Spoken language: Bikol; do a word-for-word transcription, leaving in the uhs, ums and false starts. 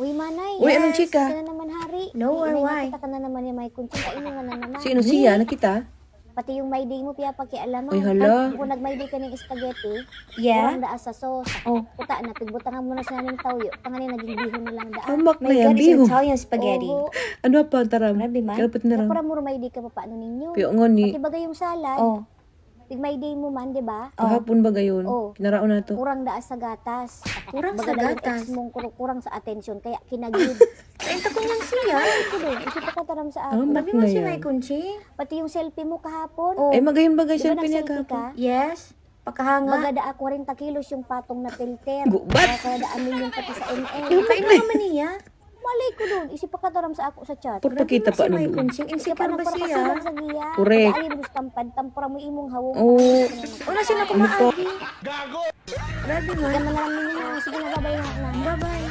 Uy, manay. Uy, anong chika? Ka na naman, hari. No, or why? Nakita ka na naman yung may kunching. Kainom ka na naman. Sino siya? Nakita? Pati yung my day mo, piyapakialaman. Ay, hala. Kung nag-my day ka ng spaghetti, Yeah. Kurang daa sa sauce. Oh. Puta na, pigbutangan mo na sa namin tawyo. Tangan na, naging bihon na lang daa. Hamak na My yan, God, it's bihon. Italian spaghetti. Oo. Ano pa, taram? Grabe man. Kalapit na ram. Para mo may day ka pa, paano ninyo? Kaya nga ni, Pati bagay yung salad. Oh. Pig my day mo man, di ba? Kahapon ba gayon? Oh. Kinaraon na to. Kurang daa sa gatas. Kurang Baga sa daw yung gatas. ex mong kur- kurang sa atensyon, kaya kinagid. Ay, tako niyang siya. Ay, ko doon. Isi pa kataram sa Ang ako. bak- Grabe mo na si yan. May Kunchi. Pati yung selfie mo kahapon. Oh. Eh, magayon bagay Di ba selfie niya nag-selfie kahapon. ka? Yes. Pakahanga. Baga daa kwarenta kilos yung patong na filter. Gubat. Kaya daa milyon pati sa M L. Kain naman niya. Malay ko doon. Isi pa kataram sa ako sa chat. Pagpakita pa Si May nun. Kunchi. Insecure ba siya? Kasilang sa giya. Correct. Kaya mo tampad, tampura mo imong hawong. Oo. Wala siya na Ano pa? kumaagi. Grabe man. Kaya maraming na. Sige na, babay na. Bye-bye.